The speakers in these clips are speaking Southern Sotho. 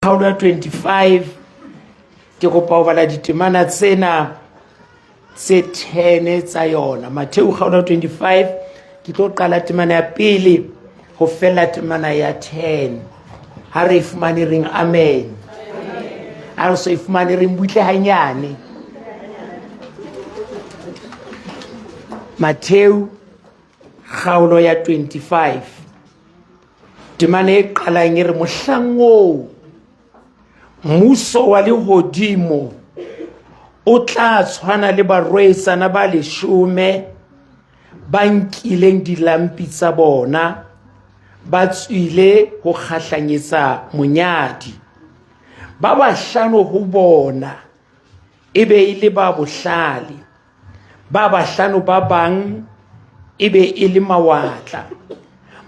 Kgaolo ya 25 ke kopa ho bala ditemana tsena tse 10 tsa yona. Matheu kgaolo ya 25 ke tlo qala temana ya pele ho fella temana ya 10. Ha re e fumane reng amen. Ha re so e fumane reng butle hanyane. Matheu kgaolo ya 25 temana e qalang e re mohlang oo mmuso wa lehodimo o tla tshwana le barwetsana ba leshome ba nkileng dilampi tsa bona ba tswile ho kgahlanyetsa monyadi. Ba bahlano ho bona e be e le ba bohlale, ba bahlano ba bang e be e le mawatla.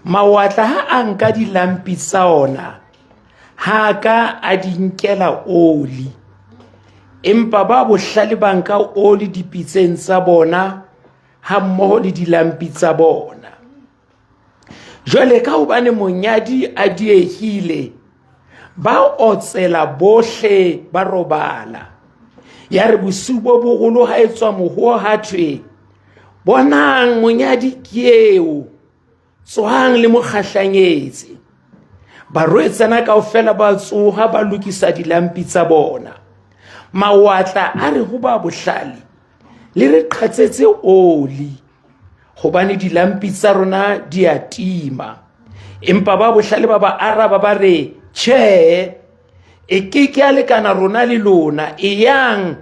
Mawatla ha a nka dilampi tsa ona, ha ka a di nkela oli, empa ba bohlale ba nka oli dipitseng tsa bona hammoho le dilampi tsa bona. Jwale ka hobane monyadi a diehile, ba otsela bohle ba robala. Ya re bosiu bo boholo ha etswa mohoo ha thwe, bonang monyadi ke eo, tswang le mo kgahlanyetse. Barwetsana kaofela ba tsoha ba lokisa dilampi tsa bona. Mawatla a re ho ba bohlale, le re qhatsetse oli, gobane dilampi tsa rona di a tima. Empa ba bohlale ba ba araba ba re, tjhe, e ke ke ya lekana rona le lona, eyang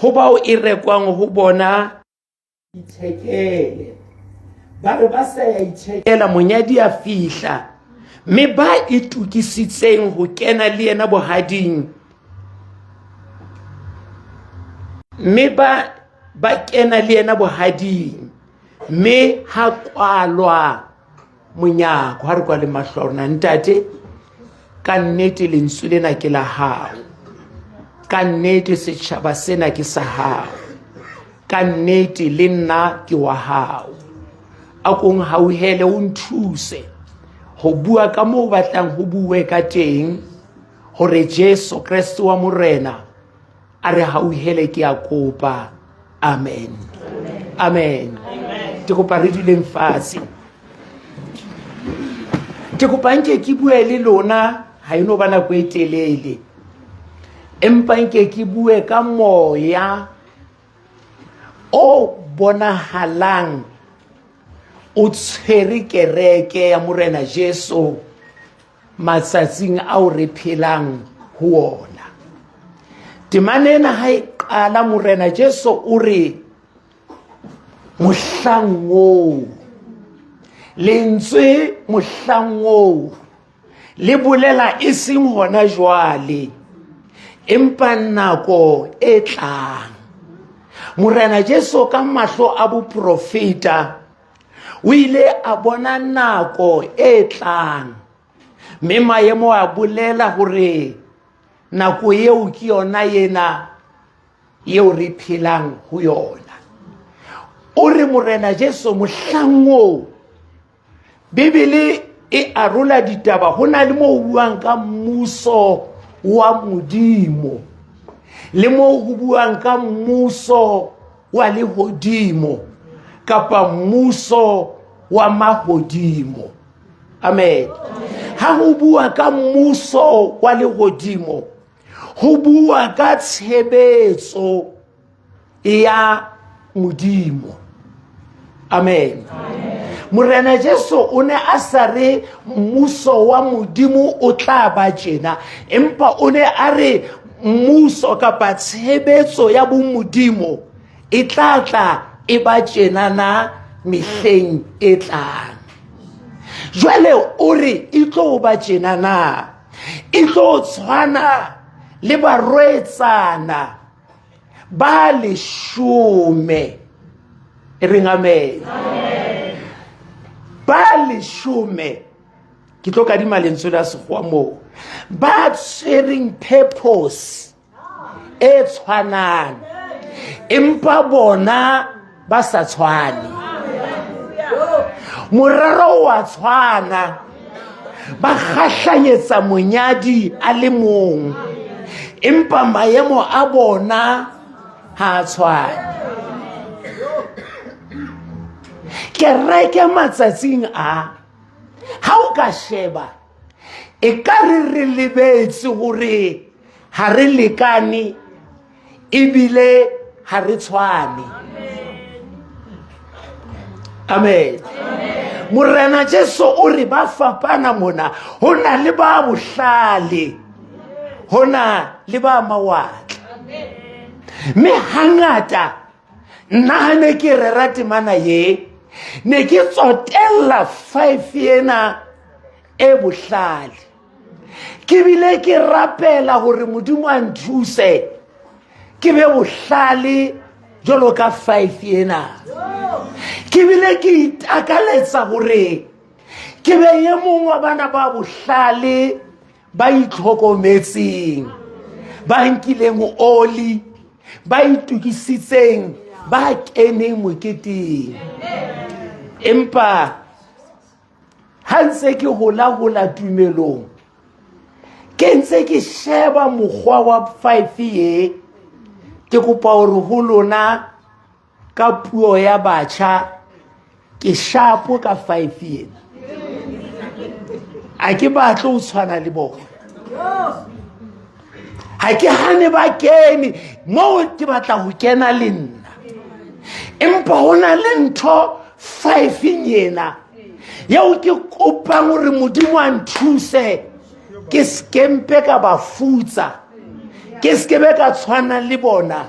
ho bao e rekwang ho bona ithekele. Ba re ba sa ya ithekela, monyadi a fihla, mme ba itokisitseng ho kena le yena bohading, mme ba ba kena le yena bohading, mme ha kwalwa monyako. Ha re kwale mahlo a rona. Ntate, ka nnete lentswe lena ke la hao, ka nnete setjhaba sena ke sa hao, ka nnete le nna ke wa hao. A ko nhauhele, o nthuse ho bua ka moo o batlang ho bue ka teng, hore Jesu Kreste wa Morena a re hauhele, ke a kopa. Amen, amen. Ke kopa re duleng fatshe. Ke kopa nke ke bue le lona, ha e no ba nako e telele, empa nke ke bue ka moya o bonahalang o tshwere kereke ya Morena Jesu matsatsing ao re phelang ho ona. Temana ena ha e qala, Morena Jesu o re mohlang oo, lentswe mohlang oo le bolela e seng hona jwale, empa nako e tlang. Morena Jesu ka mahlo a boprofeta o ile a bona nako e tlang, mme maemo a bolela hore nako eo ke yona ena eo re phelang ho yona. O re Morena Jesu mohlang oo, Bibele e arola ditaba, ho na le moo ho buang ka mmuso wa Modimo le moo ho buang ka mmuso wa lehodimo kapa mmuso wa mahodimo. Amen. Ha ho bua ka mmuso wa lehodimo, ho bua ka tshebetso ya Modimo. Amen. Morena Jesu o ne a sa re mmuso wa Modimo o tla ba tjena, empa o ne a re mmuso kapa tshebetso ya bomodimo e tla tla e ba tjenana mehleng e tlang. Jwale o re e tlo ba tjenana, e tlo tshwana le barwetsana ba leshome. E reng amen. Ba leshome, ke tlo kadima lentswe la sekgowa moo, ba tshwereng purpose e tshwanang, empa bona ba sa tshwane. Morero wa tshwana. Ba kgahlanyetsa monyadi a le mong, empa maemo a bona ha a tshwane. Kereke matsatsing a, ha o ka sheba, e ka re re lebetse hore ha re lekane ebile ha re tshwane. Amen. Morena Jesu o re ba fapana mona, ho na le ba bohlale, ho na le ba mawatla. Mme hangata nna ha ne ke rera temana ye, ne ke tsotella 5 ena e bohlale. Ke bile ke rapela hore Modimo a nthuse ke be bohlale jwalo ka 5 ena. Ke bile ke itakaletsa hore ke be e mong wa bana ba bohlale ba itlhokometseng, ba nkileng oli, ba itokisitseng, ba keneng moketeng. Empa ha ntse ke hola-hola tumelong, ke ntse ke sheba mokgwa wa 5 ye, ke kopa hore ho lona ka puo ya batjha, ke shapo ka 5 ena. A ke batle ho tshwana le bona. Ha ke hane ba kene moo ke batla ho kena le nna, empa ho na le ntho 5 ena eo ke kopang hore Modimo a nthuse ke skempe ka ba futsa, ke skebe ka tshwana le bona,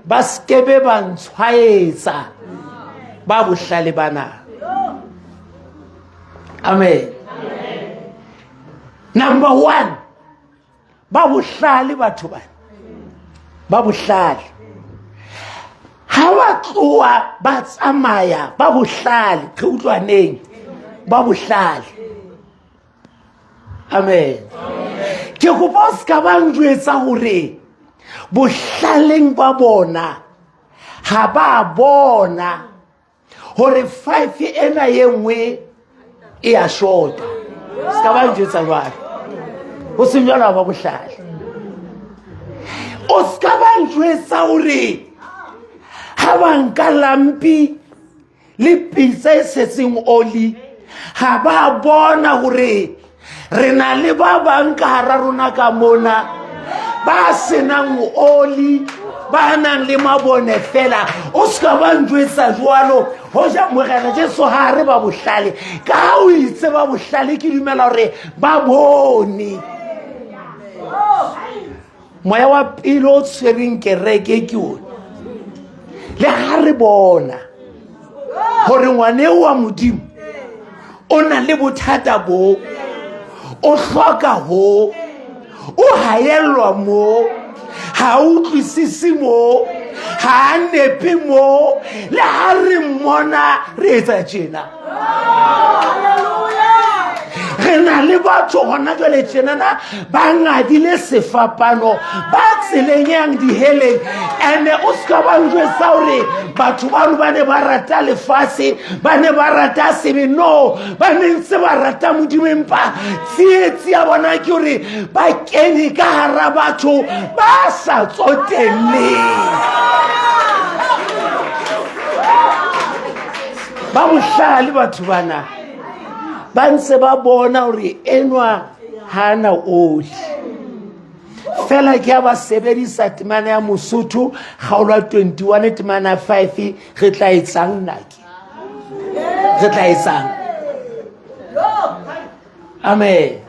ba skebe ba ntshwaetsa ba bohlale bana. Amen. Number 1, ba bohlale batho bana, ba bohlale. Ha ba tloha ba tsamaya ba bohlale, re utlwaneng, ba bohlale. Amen. Ke kopa o ska ba njwetsa hore bohlaleng ba bona ha ba bona hore 5 ena ye nngwe e a shota. Ska ba njwetsa jwalo. Ho seng jwalo ha ba bohlale. O ska ba njwetsa hore ha ba nka lampi le pitsa e setseng oli, ha ba bona hore re na le ba bang ka hara rona ka mona ba senang oli, ba nang le mabone fela. O ska ba njwetsa jwalo. Hoja Morena Jesu ha re ba bohlale, ka ha o itse ba bohlale, ke dumela hore ba bone. Moya wa pele o tshwereng kereke ke ona. Le ha re bona hore ngwane wa Modimo o na le bothata bo, o hloka ho, o haellwa mo, ha utlwisise mo, ha a nepe mo, le ha re mmona re etsa tjena. Re na le batho hona jwale tjenana ba ngadile sefapano, ba tseleng yang diheleng. Ene o ska ba njwetsa hore batho bano ba ne ba rata lefatshe, ba ne ba rata sebe. No, ba ne ntse ba rata Modimo, empa tsietsi ya bona ke hore ba kene ka hara batho ba sa tsotelleng. Ba bohlale batho bana, ba ntse ba bona hore enwa ha na oli. Fela ke ha ba sebedisa temana ya Mosotho kgaolo ya 21 temana ya 5, re tla etsang nake? Re tla etsang? Amen.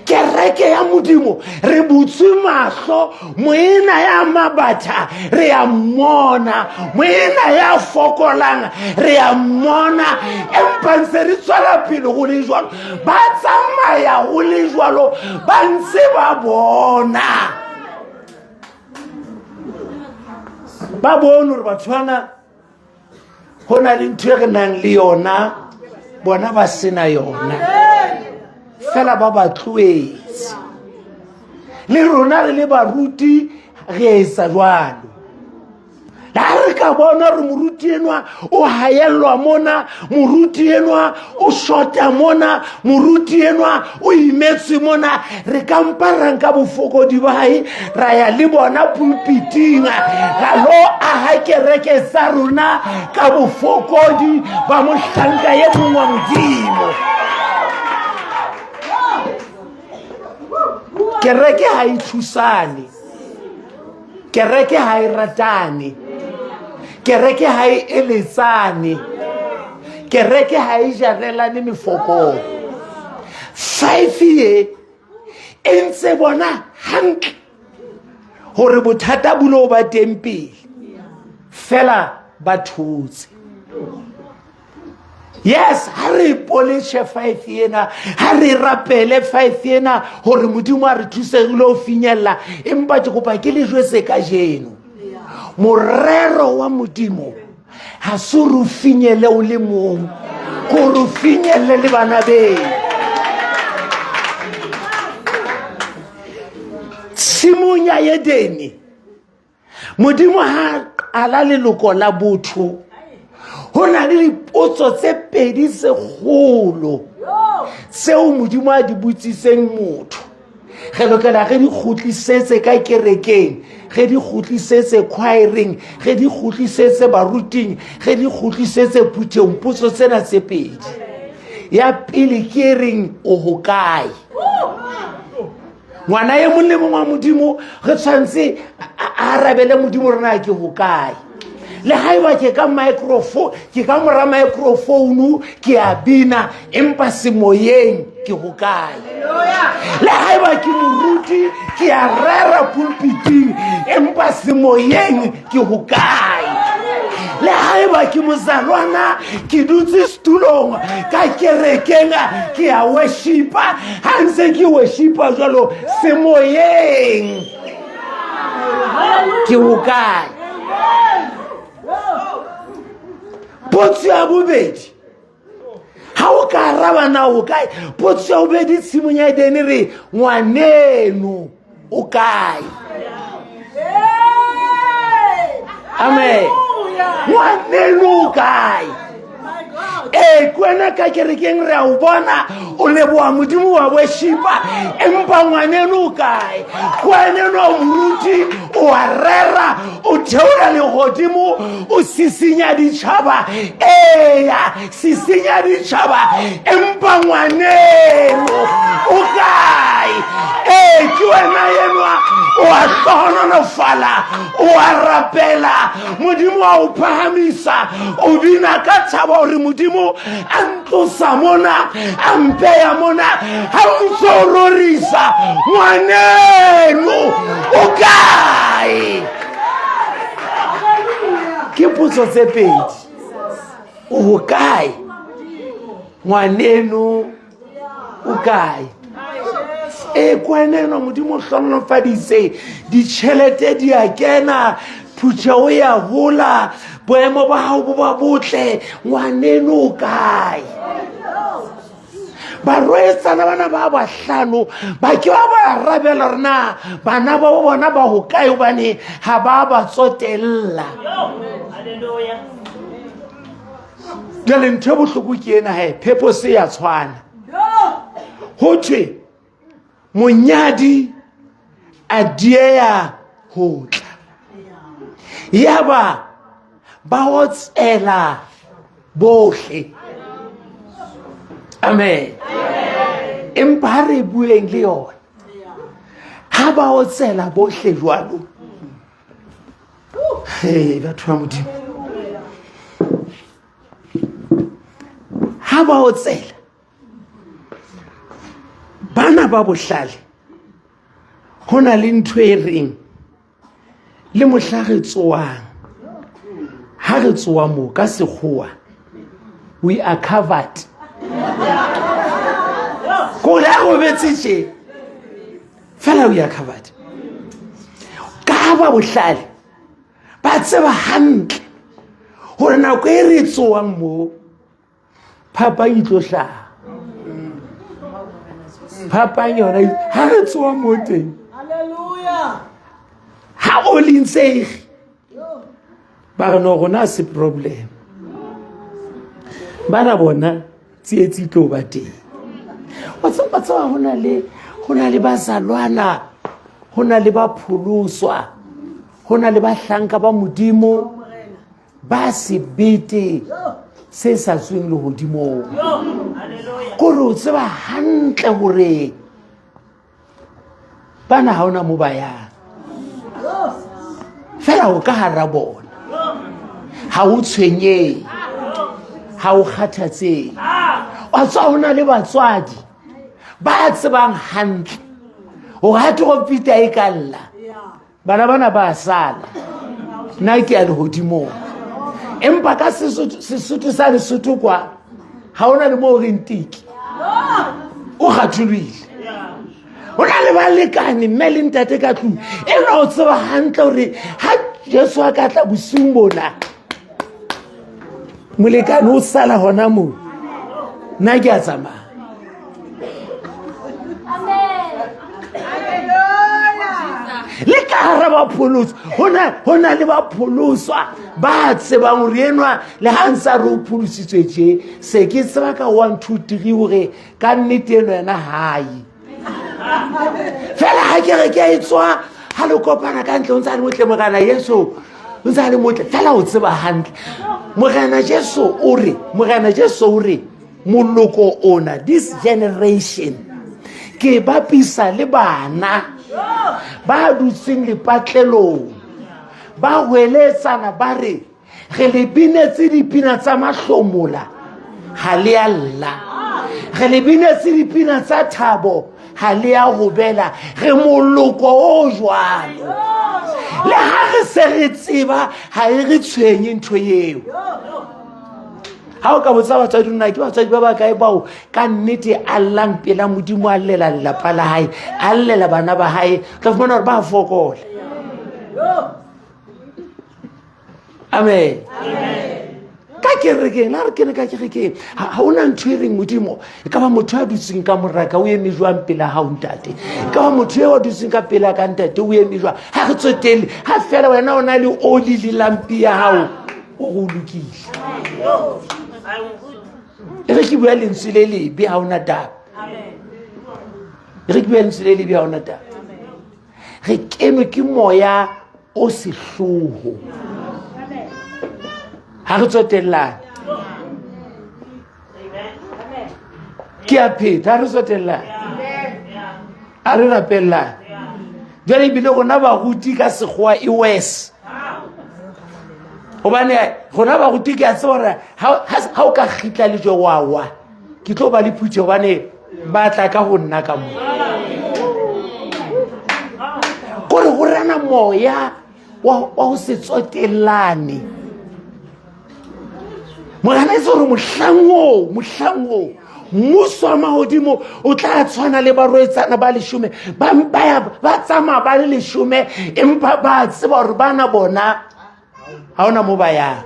Kereke ya Modimo, re butswe mahlo, moena ya mabatha re a mmona, moena ya fokolang re a mmona, empa ntse re tswela pele ho le jwalo, ba tsamaya ho le jwalo, ba ntse ba bona. Ba bone hore batho bana ho na le ntho e re nang le yona, bona ba sena yona, fela ba ba tlohetse. Le rona re le baruti re etsa jwalo. Le ha re ka bona gore moruti enwa o haellwa mona, moruti enwa o shota mona, moruti enwa o imetswe mona, re ka mpa ra nka bofokodi ba hae ra ya le bona pulpiting, ra lo aha kereke tsa rona ka bofokodi ba mohlanka ye mongwe wa Modimo. Kereke ha e thusane, kereke ha e ratane, kereke ha e eletsane, kereke ha e jarelane mefokolo. Five ye e ntse bona hantle gore bothata bo lo ba teng pele, fela ba thotse. Yes, ha re polishe faith ena, ha re rapele faith ena gore Modimo a re thuse re lo finyella, empa ke kopa ke le jwetse kajeno, morero wa Modimo ha se re finyele o le mong, ko re finyelle le bana beno. Tshimong ya Edene, Modimo ha qala leloko la botho, ho na le dipotso tse pedi tse kgolo tseo Modimo a di botsitseng motho. Re lokela re di kgutlisetse ka kerekeng, re di kgutlisetse choireng, re di kgutlisetse baruting, re di kgutlisetse phuthehong. Potso tsena tse pedi, ya pele ke e reng o hokae? Ngwana e mong le mongwe wa Modimo re tshwanetse a arabele Modimo rena ke hokae. Le ha eba ke ka microphone, ke ka mora microphone ke a bina, empa semoyeng ke hokae? Le ha eba ke moruti ke a rera pulpiting, empa semoyeng ke hokae? Le ha eba ke mozalwana ke dutse setulong ka kerekeng ke a worshipa, ha ntse ke worshipa jwalo semoyeng ke hokae? Potso ya bobedi, ha o ka araba na o kae? Potso ya bobedi tshimong ya Edene re ngwaneno o kae? Amen. Ngwaneno o kae? Ee, ke wena ka kerekeng re a o bona, o leboha Modimo wa worshipa, empa ngwaneno o kae? Ke wena o moruti, o a rera, o theola legodimo, o sisinya ditšhaba. Eya, sisinya ditšhaba, empa ngwaneno o kae? Ee, ke wena enwa o a hlohonolofala, o a rapela, Modimo a o phahamisa, o bina ka thabo gore Modimo a ntlosa mona, a mpeya mona. Ha o ntse o rorisa, ngwaneno o kae? Ke potso tse pedi. O hokae? Ngwaneno o kae? E kweneno Modimo o hlohonolofaditse, ditjhelete di a kena, phutheho e a hola, boemo ba hao bo ba botle, ngwaneno o kae? Barwetsana bana ba bahlano ba ke ba ba arabela hore na bana ba bona ba hokae, hobane ha ba ba tsotella. Jwale ntho e bohloko ke ena he, purpose ya tshwana. Ho thwe monyadi a dieya ho tla, yaba ba otsela bohle. Amen. Empa ha re bueng le yona, ha ba otsela bohle jwalo, hey, batho ba Modimo, ha ba otsela bana ba bohlale, ho na le ntho e reng le mohla re tsoang, ha re tsoa moo ka sekgowa, we are covered. Kore a robetse tje fela, we are covered. Ka ha ba bohlale ba tseba hantle hore nako e re tsoang moo phapang e tlo hlaha. Phapang yona ha re tsoa moo teng, ha o le ntse e re Ba re no rona se problem. Bana bona tsietsi tlo ba teng. Wa tseba tseba ho na le ho na le bazalwana, ho na le bapholoswa, ho na le bahlanka ba Modimo ba sebete se sa tsweng lehodimong. Kore o tseba hantle hore bana ha ona mo ba yang fela o ka hara bona ha o tshwenyehe ha o kgathatsehe wa tswa ho na le batswadi ba tsebang hantle gore ga trompita e ka lla bana bana ba sala nna ke ya legodimong empa ka sesotho sa lesotho kwa ga o na le mo o reng tiki o kgatholwile o na le balekane mme le ntate ka tlong e na o tseba gantle gore ga jesu a ka tla bosiung bona molekane o sala gona moo nna ke a tsamaya. Le ka gara bapholoso go na le bapholoswa ba tsebang gore enwa le ga ntse a re o pholositswe je se ke tseba ka 1 2 3 gore ka nnete eno yena gae fela ga ke re ke e tswa ga le kopana ka ntle o ntse a le motle morena Yesu o ntse a le motle fela o tseba gantle morena Jesu o re morena Jesu o re moloko ona, this generation, ke bapisa le bana ba dutseng lepatlelong ba hweletsana ba re re le binetse dipina tsa mahlomola ga le a lla, re le binetse dipina tsa thabo ga le a gobela. Re moloko o jwalo le ga re se re tseba ga e re tshwenye ntho eo. Ga o ka botsa batswadi nna ke batswadi ba bakae bao ka nnete a llang pela Modimo, a llela lelapa la gae, a llela bana ba gae, tla fumana gore ba fokola. Amen. Ka kerekeng la re kene ka kerekeng ga ona ntho e reng Modimo e ka ba motho a dutseng ka moraka o eme jwang pela gago ntate, e ka ba motho eo a dutseng ka pela ka ntate o eme jwang, ga re tsotele ga fela wena o na le oli le lampi ya gago o go lokile. E re ke bua lentswe le lebe ga ona taba, e re ke bua lentswe le lebe ga ona taba. Re kenwe ke moya o sehloho, ga re tsotellane. Ke a pheta, ga re tsotellane, a re rapellane. Jale ebile rona baruti ka sekgowa e worse gobane rona baruti ke a tseba gore ga o ka kgitla le jo wawa ke tlo ba le phuthe gobane ba tla ka go nna ka mo kore go rana moya wa go se tsotellane. Morena itse gore mohlang oo, mohlang oo mmuso wa magodimo o tla tshwana le barwetsana ba leshome ba ba tsamaya ba le leshome empa ba tseba gore bana bona ga ona mo ba yang.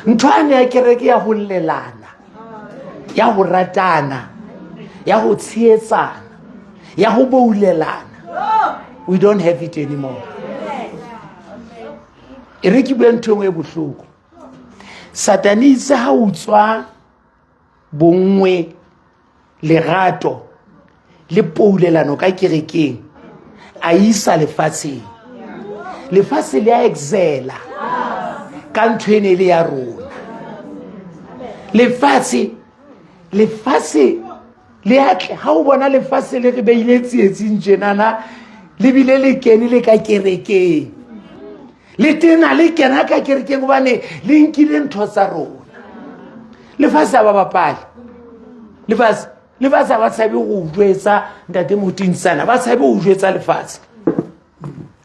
Ntho ane ya kereke ya go llelana, ya go ratana, ya go tshehetsana, ya go boulelana, we don't have it anymore. E re ke bue ntho engwe e bohloko. Satane itse ha o tswa bonngwe, lerato le poulelano ka kerekeng a isa lefatsheng, lefatshe le a excela ka ntho e ne e le ya rona. Lefatshe, lefatshe le atle ga o bona lefatshe le re beile tsietsing tjenana le bile le kene le ka kerekeng le tena le kena ka kerekeng gobane le nkile ntho tsa rona. Lefatshe a ba bapale, lefatshe, lefatshe a ba tshabe go jwetsa ntate motinsana, ba tshabe go jwetsa lefatshe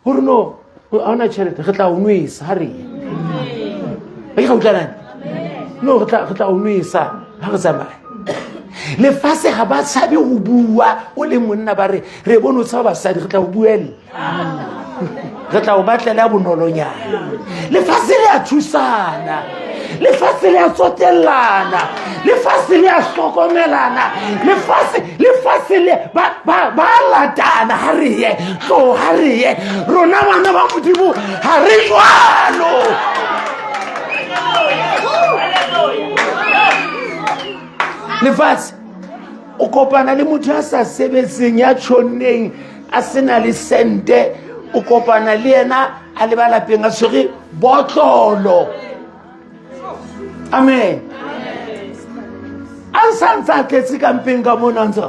gore no ga ona tšhelete re tla o nwesa ga re ba ke ga utlwanane no re tla o nwesa ga re tsamaya. Lefatshe ga ba tshabe go bua o le monna ba re re bone o tshaba basadi re tla go buelela. Re tla o batlela bonolonyana. Lefatshe le a thusana, lefatshe le a tsotellana, lefatshe le a hlokomelana, lefatshe lefatshe le ba ba ba latana. Ha re ye tlo, ha re ye rona bana ba Modimo, ha re jwalo. Lefatshe o kopana le motho a sa sebetseng, ya tjhonneng, a sena le sente, o kopana le yena a le ba lapeng a tshwere botlolo. Amen. A sa ntse a tletse kampeng ka mona, ntse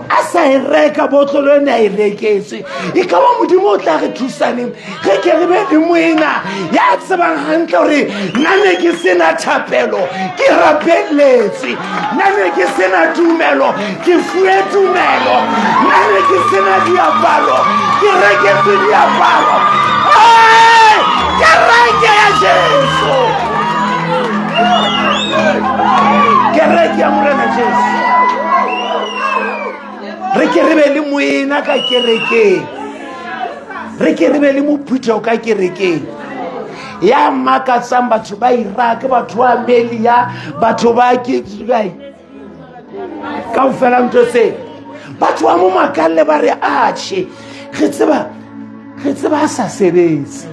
a sa e reka botlolo ene a e reketswe. E ka ba Modimo o tla re thusaneng ge ke re be le moena ya tsebang gantle gore nna ne ke sena thapelo, ke rapeletswe, nna ne ke sena tumelo, ke fue tumelo, nna ne ke sena diaparo, ke reketswe diaparo. Kereke ya Jesu, kereke ya Morena Jesu, re ke re be le moena ka kerekeng, re ke re be le mophuthego ka kerekeng ya makatsang batho ba Iraq, batho ba Amelia, batho ba ke ka ofela ntho tse. Batho ba mo makalle, ba re atšhe, re tseba, re tseba a sa sebetse,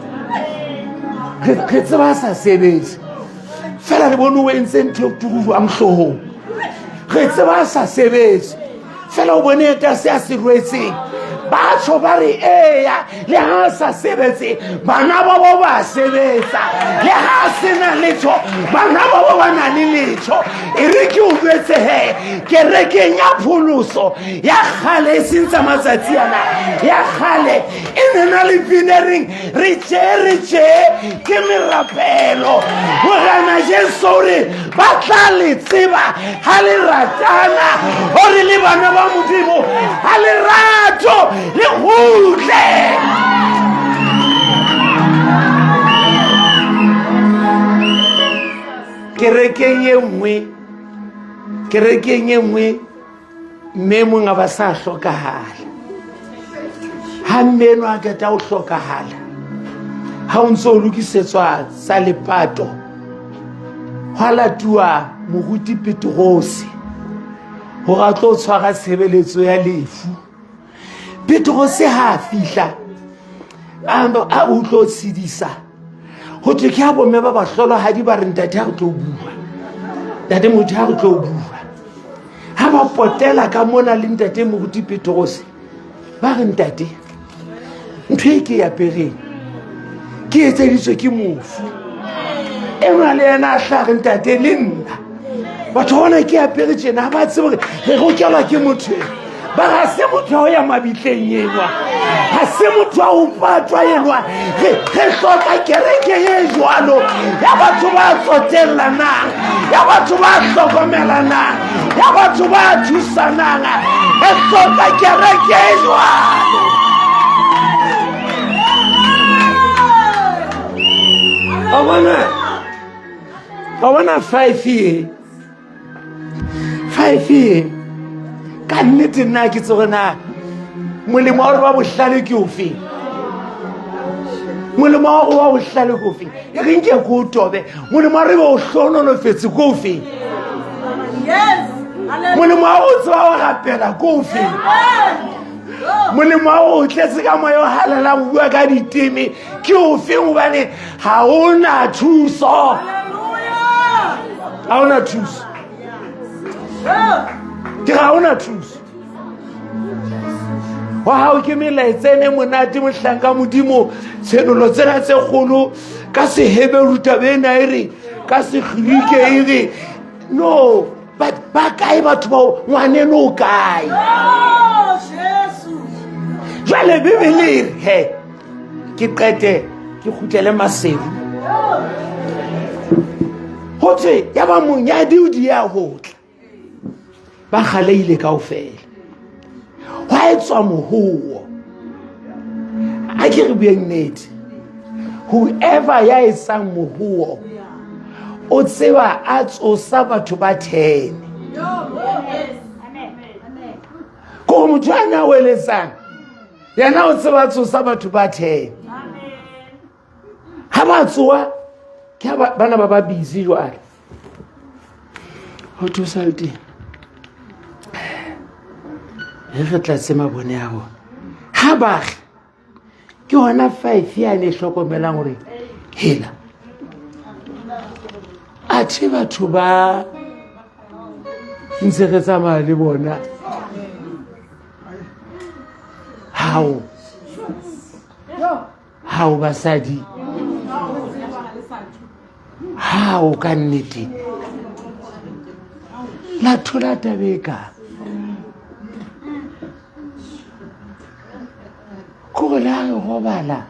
re tseba a sa sebetse, fela re bone o entse ntho e turuang hloohong. Re tseba a sa sebetse, fela o bone eta se a se rwetseng. Batho ba re eya, le ha a sa sebetse, bana ba bo ba sebetsa, le ha a sena letho, bana ba bo ba na le letho. E re ke o jwetse he, kerekeng ya pholoso ya kgale, e seng tsa matsatsi ana, ya kgale e ne na le pinereng re tše re tše ke merapelo. Morena Jesu o re ba tla le tseba ha le ratana gore le bana ba Modimo, ha lerato le kgutle. Kerekeng e nngwe, kerekeng e nngwe, mme mong a ba sa hlokagala. Ha mme eno a qeta ho hlokagala, ha o ntse o lokisetswa tsa lepato, hwa latuwa moruti Petrose gore a tlo tshwara tshebeletso ya lefu. Petrose ha a fihla a utlwa o tshedisa, go thwe ke a bomme ba bahlolohadi ba re, ntate, ha re tlo bua, ntate motho, ha re tlo bua. Ha ba potela ka mona le ntate moruti Petrose, ba re, ntate, ntho e ke e apereng ke etseditswe ke mofu enwa. Le ena a hlare, ntate, le nna batho bona ke apere tjena, ha ba tsebe gore re rokelwa ke motho e. Ba ga se motho wa go ya mabitleng enwa, ga se motho wa go patwa enwa. Re hloka kereke e jwalo, ya batho ba tsotellanang, ya batho ba hlokomelanang, ya batho ba thusanang. Re hloka kereke e jwalo. Wa bona 5 ye, 5 ye, ka nnete nna ke tse na molemo wa gore ba bohlale ke ofe? Molemo wa gore wa bohlale ke ofe? E reng ke ko o tobe, molemo wa re be o hlonolofetse ke ofe? Molemo wa go tseba wa rapela ke ofe? Molemo wa go tletse ka moya o halelang, o bua ka diteme ke ofeng? Gobane ga o na thuso, ga o na thuso, ke ga o na thuso. Wa gago ke melaetsa ene monate, mohlanka Modimo, tshenolo tsena tse kgolo ka Seheberu, tabe ena e re ka Segerike e re no. But ba kae batho bao? Ngwaneno o kae jwale? Bebele e re he, ke qete ke kgutlele Maseru, go thwe ya ba monyadi o di ya go tla, ba galeile kao fela, gwa etswa mogowo. A ke re bueng nnete, whoever ya etsang mogowo o tseba a tsosa batho ba 10, ko motho a ne a weletsang. Yena o tseba tsosa batho ba 10. Ha ba tsoa ke ha bana ba ba busy jwale. Ho thusa le teng. Re re tlatse mabone a bona. Ha ba re ke hona 5 yane e hlokomelang hore hela. Athe batho ba ntse re tsamaya le bona. Hao. Hao basadi. Hao ka nnete. La thola taba e ka. Kore le ha re robala.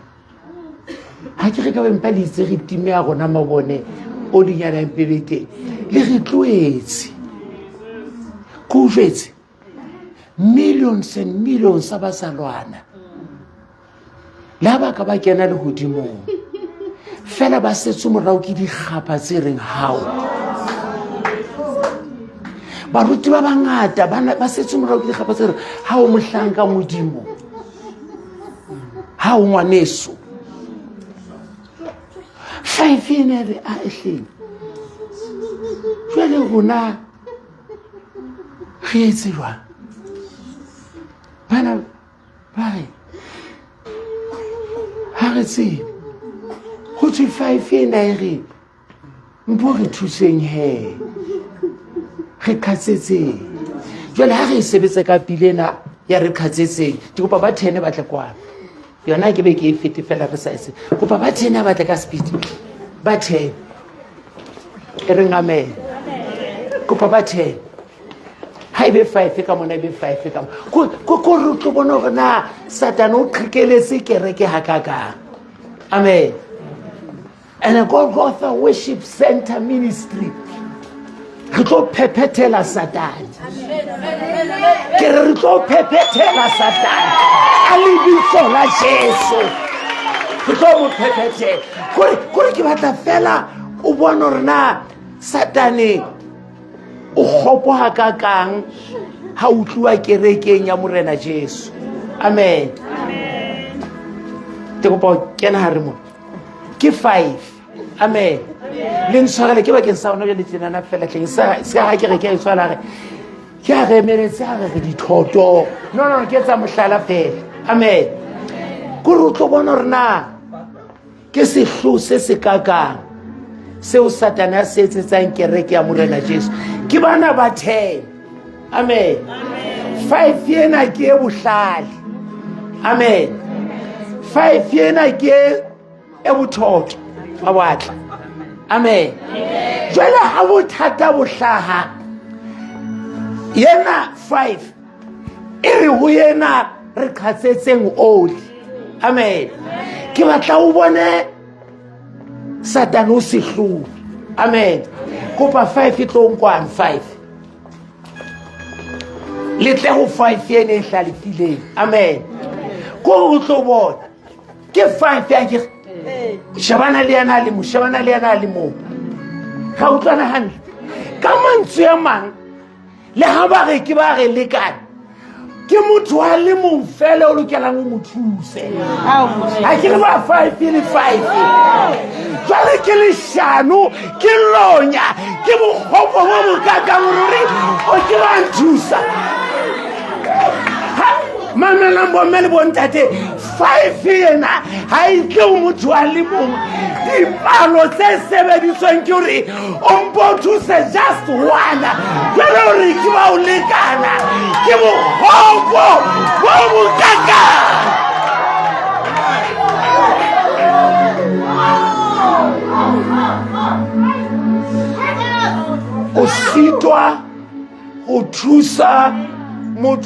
Ha ke re ka bempa le itse re time ya rona mabone o dinyana mpebe teng. Le re tlohetse. Ke o jwetse. Millions and millions ba sa lwana. Le ha ba ka ba kena lehodimong. Fela ba setswe morao ke dikgapha tse reng hao. Baruti ba bangata ba setswe morao ke dikgapha tse reng hao mohlanka Modimo. Hao ngwaneso. 5 ene re a ehleng. Jwale rona re etse jwang? Bana ba re ha re tsebe. Ho thwe 5 ena e re mpo re thuseng he. Re qhatsetseng. Jwale ha re e sebetsa ka pile ena ya re qhatsetseng, ke kopa ba 10 ba tle kwano. Yona ke be ke e fete fela re sa e se. Kopa ba 10 ba tle ka speed. Ba 10. E reng amen. Kopa ba 10. Ha ebe 5 ka mona, ebe 5 ka mona. Ko re tlo bona hore na Satane o qhekeletse kereke hakakang. Amen. And Golgotha Worship Center Ministry. Re tlo phephethela Satane. Ke re re tlo phephethela Satane. Ka lebitso la Jesu. Re tlo mo phephethela. Kore ke batla fela o bone hore na Satane o kgopo hakakang ha o tluwa kerekeng ya Morena Jesu. Amen. Ke kopa ho kena hare mona. Ke 5. Amen. Le ntshwarele ke bakeng sa hona jwale tjenana fela tleng. Se ha kereke e tshwala re ke ha re emeletse ha re re dithoto. No, no, ke etsa mohlala fela. Amen. Kore o tlo bona hore na ke sehloho se se kakang seo Satane a se etsetsang kereke ya Morena Jesu. Ke bana ba 10. Amen. 5 ena ke e bohlale. Amen. 5 ena ke e bothotho ba batla. Amen. Jwale ha bothata bo hlaha, yena 5 e re ho yena re qhatsetseng oli. Amen. Ke batla o bone Satane o sehloho. Amen. Kopa 5 e tlo nkwang 5. Le tle ho 5 ene e hlalefileng. Amen. Ko o tlo bona ke 5 ya ke shebana le yena a le mo, shebana le yena a le mo. Ga utlwana hantle. Ka mantswe a mang le ha ba re ke ba re lekane, ke motho a le mong fela o lokelang o mo thuse. Ha ke re ba 5 le 5. Jwale ke leshano, ke lonya, ke bokgopo bo bo kakang ruri, o ke ba nthusa. Ha, mamelang bomme le bontate, 5 ena ha e tle ho motho a le mong. Dipalo tse sebediswang ke hore o mpo thuse just one. Jwale hore ke ba o lekana, ke bokgopo bo bo kakang. O sitwa ho thusa motho.